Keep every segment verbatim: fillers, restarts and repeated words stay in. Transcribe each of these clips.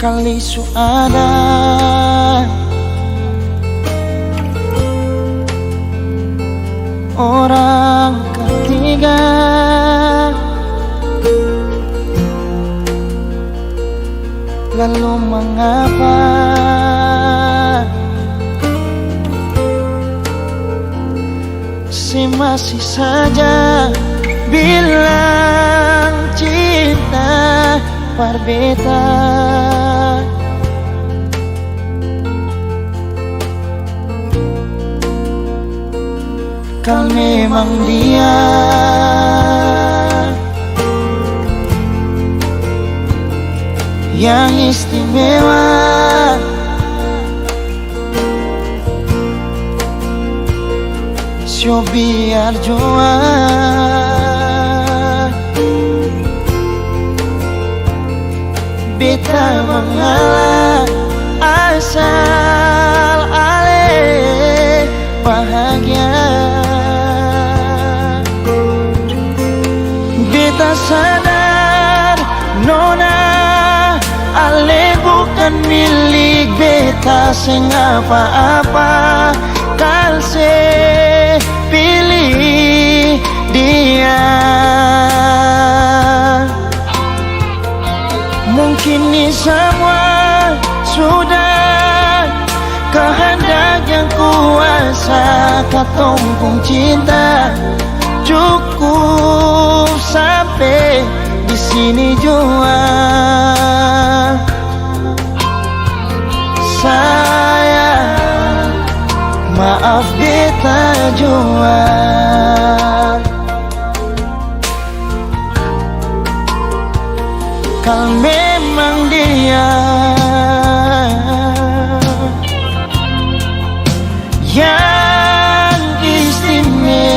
Kali su ada orang ketiga, lalu mangapa se masih saja bilang cinta par beta? Kal memang dia yang istimewa, so biar jua beta mangalah, asal ale bahagia. Beta sadar, nona, ale bukan milik beta seng apa-apa, kal se pilih dia. Mungkin ni samua sudah kahandak Yang Kuasa, katong pung cinta cukup sampe di sini jua. Sayang, maaf beta jua. Kal memang dia yang istimewa,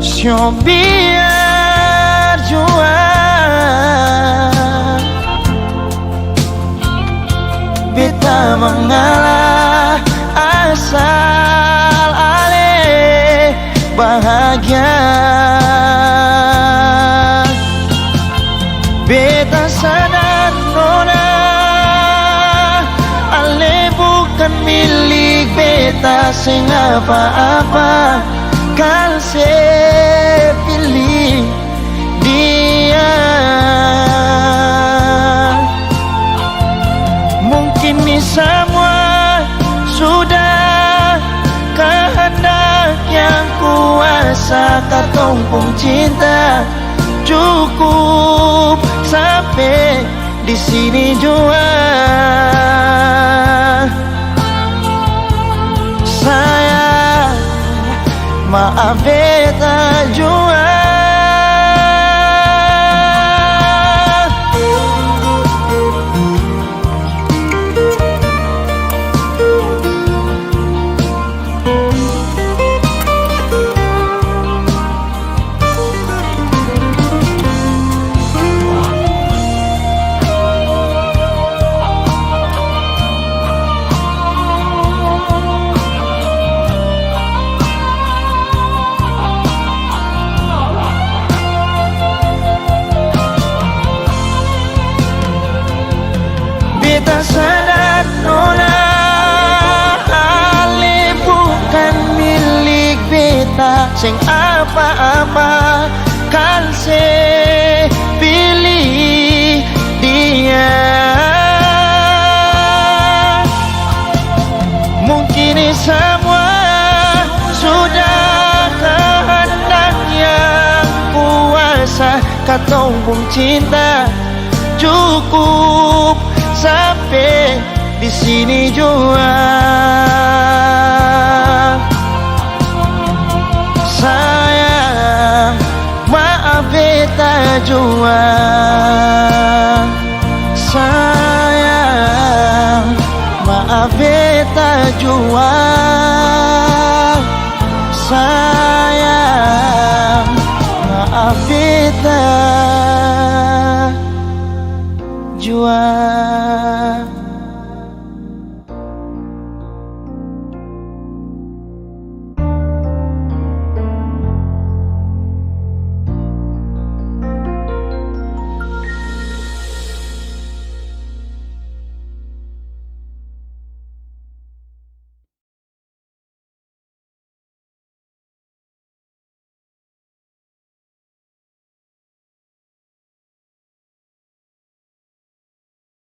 so biar jua beta mangalah, asal ale bahagia. Beta sadar, nona, ale bukan milik beta seng apa-apa, kal se pilih dia. Mungkin ni samua sudah kahandak Yang Kuasa, katong pung cinta cukup sampe di sini jua. Sayang, maaf beta jua. Beta sadar, nona, ale bukan milik beta seng apa-apa, kal se pilih dia. Mungkin ni samua sudah kahandak Yang Kuasa, katong pung cinta cukup sampe di sini jua. Sayang, maaf beta jua.